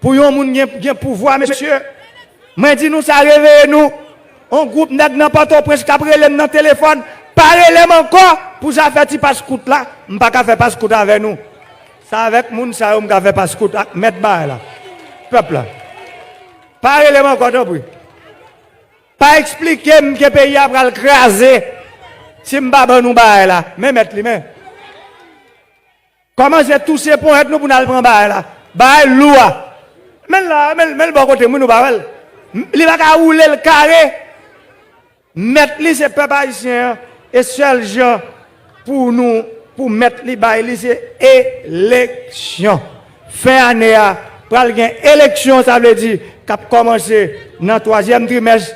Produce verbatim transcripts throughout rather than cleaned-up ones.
Pou yon moun gen, gen pouvwa, mesye, mwen di nou sa, reveye nou. On gwoup nèg nan Pòtoprens k ap rele m nan telefòn, pa rele m ankò pou zafè ti pas kout la. M pa ka fè pas kout avè nou. Se avèk moun sa yo m ka fè pas kout ak mèt bagay la. Pèp la. Pa rele m ankò, tanpri. Pa eksplike m ke peyi a pral kraze si m pa ban nou bagay la. Men mèt li, men. Kòmanse touse ponyèt nou pou n al pran bagay la. Bagay lou a. Men l la, men, men l bò kote m, wi, nou pa wè l. M- Li pa ka woule l kare. Mèt li se pèp ayisyen an. E sèl jan pou nou, pou mèt li bay li, se eleksyon. Fen ane a, pral gen eleksyon, sa vle di k ap kòmanse nan twazyèm trimès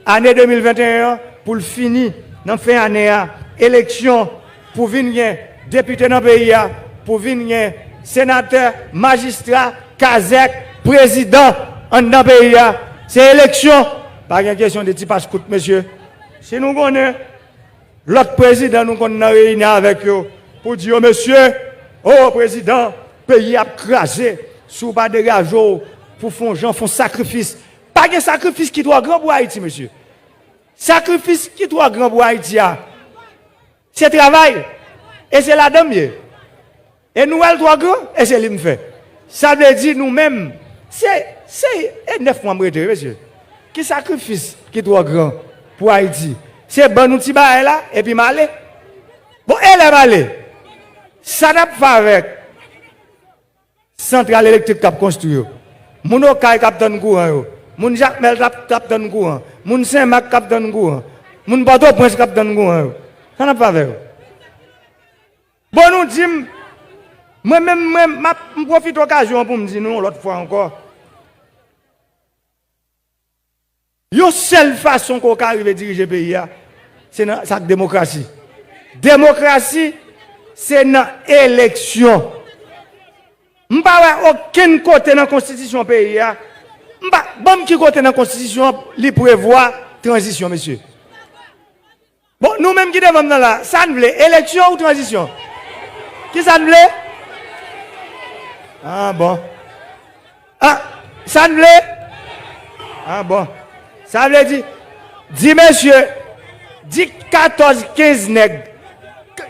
ane de mil venteyen an pou l fini nan fen ane a. Eleksyon pou vin gen depite nan peyi a, pou vin gen senatè, majistra, kazèk, prezidan anndan peyi a. Se eleksyon. Pa gen kesyon de ti pas kout, mesye. Si nou konnen lòt prezidan nou konn nan reyinyon avèk yo pou di yo, mesye, o prezidan, peyi ap kraze, si w pa degaje w pou fè yon jan, fè yon sakrifis. Pa gen sakrifis ki twò gran pou Ayiti, mesye. Sakrifis ki twò gran pou Ayiti a, se travay. E se ladan m ye. E nou wè l twò gran, e se li m fè. Sa vle di nou menm, se, se, e nèf mwa m rete, wi, mesye. Ki sakrifis ki twò gran pou Ayiti? Se ban nou ti bagay la, epi m ale. Bon, e lè m ale, sa n ap fè avèk santral elektrik k ap konstwi yo? Moun Okay k ap tann kouran yo, moun Jakmèl k ap, k ap tann kouran, moun Senmak k ap tann kouran, moun Pòtoprens k ap tann kouran yo, sa n ap fè avè yo? Bon, nou di m, mwen menm, mwen, m ap, m pwofite okazyon an pou m di nou yon lòt fwa ankò, yon sèl fason ke w ka rive dirije peyi a, se nan, se ak demokrasi. Demokrasi, se nan eleksyon. M pa wè okenn kote nan konstitisyon peyi a, m pa, ban m ki kote nan konstitisyon an li prevwa tranzisyon, mesye. Bon, nou menm ki devan m nan la, sa n vle, eleksyon ou tranzisyon? Ki sa n vle? Ah, bon. Ah, sa n vle? Ah, bon. Sa vle di, di mesye, di katòz, kenz nèg.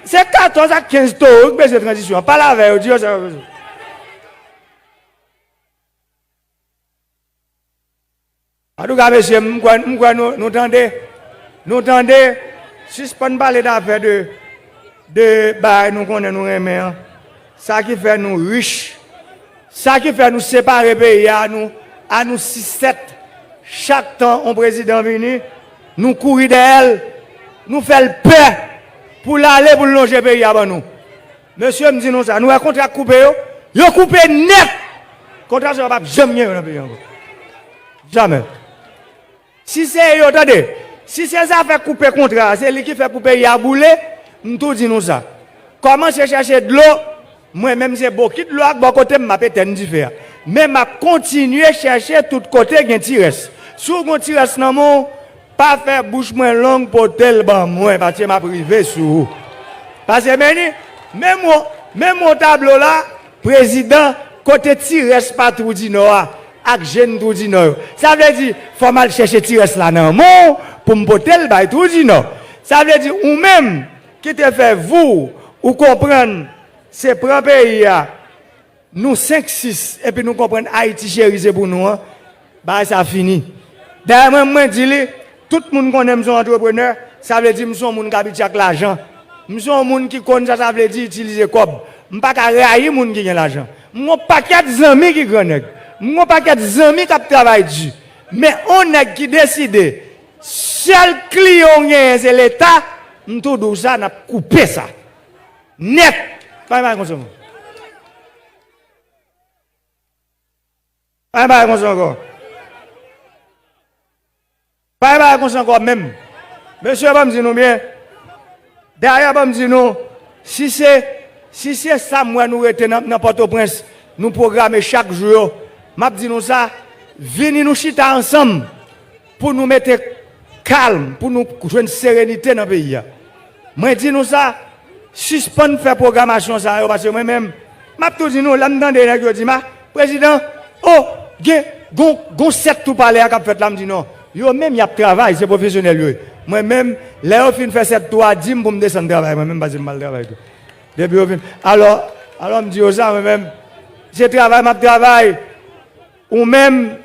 Se katòz ak kenz towo wi k bezwen tranzisyon an. Pale avè yo, di yo sa yo bezwen. Antouka, mesye, m kwè, m kwè nou, nou tande. Nou tande. Sispann pale dafè de, de bagay nou konnen nou renmen an. Sa ki fè nou rich. Sa ki fè nou separe peyi a, nou, a nou sis sèt. Chak tan yon prezidan vini, nou kouri dèyè l. Nou fè l pè pou l ale, pou l lonje peyi a ban nou. Mesye, m di nou sa, nou wè kontra k koupe yo? Yo koupe nèt! Kontra sa yo p ap janm gen yo nan peyi a ankò. Jamè. Si se yo, tande, si se zafè koupe kontra a, se li ki fè pou peyi a boule, m tou di nou sa. Kòmanse chèche dlo, mwen menm se bokit dlo ak bò kote m, m ap etèn dife a. Men m ap kontinye chèche tout kote gen ti rès. Si w gen ti rès nan men w, pa fè bouch mwen long, pote l ban mwen, paske m ap rive sou ou. Paske men ni, menm yon, menm yon tablo la, prezidan, kote ti rès pa Twou di Nò a, ak jèn Twou di Nò yo. Sa vle di, fò m al chèche ti rès la nan men w pou m pote l bay Twou di Nò. Sa vle di, ou menm ki te fè vou, ou konprann, se pran peyi a, nou senk sis, epi nou konprann Ayiti cheri se pou nou an, bagay sa fini. Dayè mwen, mwen di li, tout moun konnen m se yon antreprenè, sa vle di m se yon moun k abitye ak lajan. M se yon moun ki konn sa sa vle di itilize kòb. M pa ka rayi moun ki gen lajan. M gon pakèt zanmi ki gran nèg. M gon pakèt zanmi k ap travay di. Men on nèg ki deside, sèl kliyan w genyen se Leta, m tou di w sa, n ap koupe sa. Nèt! Pa gen bagay konsa ankò. Pa gen bagay konsa ankò. Pa gen bagay konsa ankò menm. Mesye, ban m di nou byen. Dayè, ban m di nou, si se, si se sa m wè nou rete nan, nan Pòtoprens, nou pwograme chak jou yo, m ap di nou sa, vini nou chita ansanm pou nou mete kalm, pou nou jwenn serenite nan peyi a. Mwen di nou sa, sispann fè pwogramasyon sa yo, paske mwen menm, m ap tou di nou, lè m tande nèg yo di m, a, prezidan, O, gen, gon, gon sèt tou palè a k ap fèt la, m di non. Yo menm y ap travay, se pwofesyonèl yo ye. Mwen menm, lè yo fin fè sèt tou a, di m pou m desann travay, mwen menm, pase m pral travay tou. Depi yo fin, alò, alò m di yo sa, mwen menm, se travay m ap travay. Ou menm,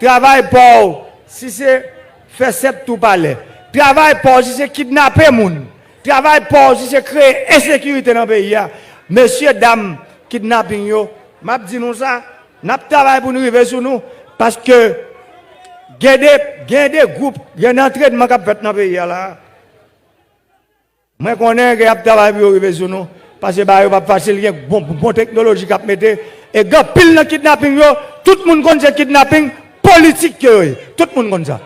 travay pa w, si se fè sèt tou palè. Travay pa w, si se kidnape moun. Travay pa w, si se kreye ensekirite nan peyi a. Mesye dam kidnaping yo, m ap di nou sa, n ap travay pou n rive sou nou, paske gen de, gen de gwoup, gen de antrènman k ap fèt nan peyi a la. Mwen konnen ke y ap travay pou yo rive sou nou, paske bagay yo p ap fasil, gen bon, bon teknoloji k ap mete, e gen anpil nan kidnaping yo, tout moun konn se kidnaping politik ke yo ye. Tout moun konn sa.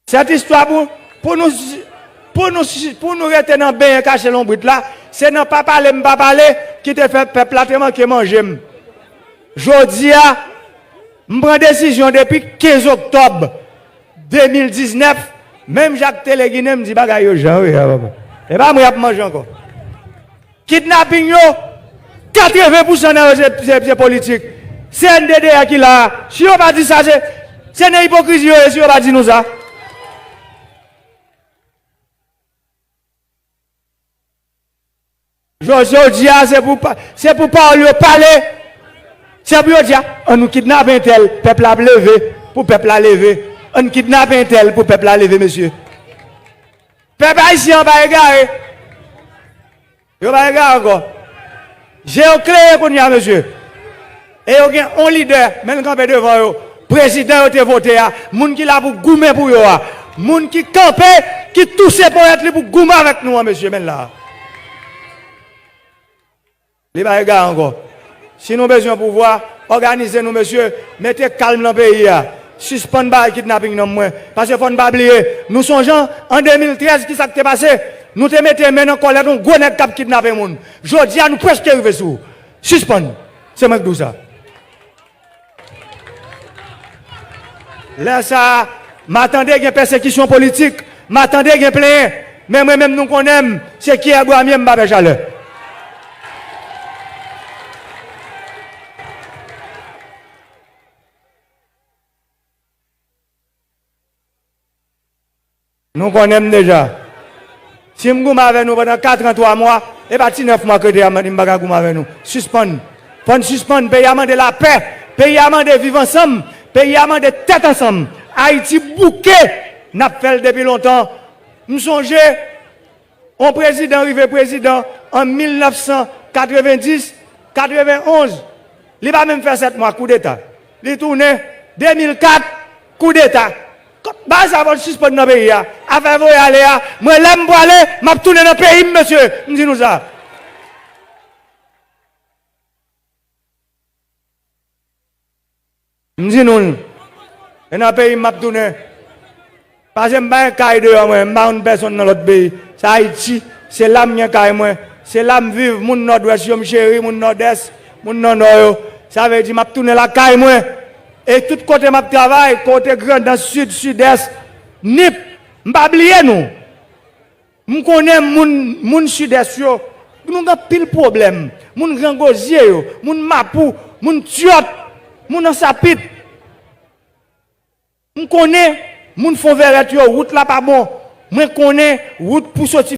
Sèt istwa pou, pou nou, pou nou, pou nou rete nan benyen kache lonbrit la, se nan pa pale m pa pale ki te fè pèp la te manke manje m. Jodi a, m pran desizyon depi kenz oktòb de mil diznèf, menm jan ak Tele Ginen, m di bagay yo jan yo ye a, papa. E pa mwen y ap manje ankò. Kidnaping yo, katreven pousan nan yo se, se, se politik. Se N D D A ki la a. Si yo pa di sa, se, se nan ipokrizi yo ye si yo pa di nou sa. Jodi, jodi a, se pou pa, se pou pawòl yo pale. Se pou yo di, a, ann nou kidnape entèl, pèp la ap leve, pou pèp la leve. Ann kidnape entèl pou pèp la leve, mesye. Pèp ayisyen an pa egare. Yo pa egare ankò. Je yo klere kounye a, mesye. E yo gen yon lidè, men l kanpe devan yo. Prezidan yo te vote a. Moun ki la pou goumen pou yo a. Moun ki kanpe, ki touse ponyèt li pou goumen avèk nou an, mesye, men l la. Li pa egare ankò. Si nou bezwen pouvwa, òganize nou, mesye. Mete kalm nan peyi a. Sispann bay kidnaping nan mwen. Paske fò n pa bliye, nou sonje an de mil trèz, kisa k te pase? Nou te mete men nan kòlèt yon gwo nèg k ap kidnape moun. Jodi a, nou prèske rive sou ou. Sispann. Se mwen k di w sa. Lè sa a, m a tande gen pèsekisyon politik, m a tande gen plenyen, men mwen menm nou konnen m, se kyè bwa m ye, m pa pè chalè. Nou konnen m deja. Si m goumen avè nou pandan kat an twa mwa, e pa ti nèf mwa k rete a m di m pa ka goumen avè nou. Sispann. Fò n sispann. Peyi a mande lapè. Peyi a mande viv ansanm. Peyi a mande tèt ansanm. Ayiti bouke. N ap fè l depi lontan. M sonje, yon prezidan rive prezidan an mil nèf san katrevenndis, katrevenn onz, li pa menm fè sèt mwa, koudeta. Li tounen, de mil kat, koudeta. Bagay sa fò l sispann nan peyi a. Afè voye ale a, mwen lè m prale, m ap tounen nan peyi m, mesye. M di nou sa. M di nou l. E nan peyi m m ap tounen. Paske m pa gen kay deyò mwen, m pa konn pèsonn nan lòt peyi. Se Ayiti, se la m gen kay mwen, se la m viv, moun Nòdwès yo m cheri, moun Nòdès, moun nan Nò yo. Sa vle di m ap tounen lakay mwen. E tout kote m ap travay, kote Grandans, Sid, Sidès, Nip, m pa bliye nou. M konnen moun, moun Sidès yo, nou gen anpil pwoblèm. Moun Grangozye yo, moun Mapou, moun Tyòt, moun Ansapit. M konnen moun Fonvèrèt yo, wout la pa bon. Mwen konnen wout pou soti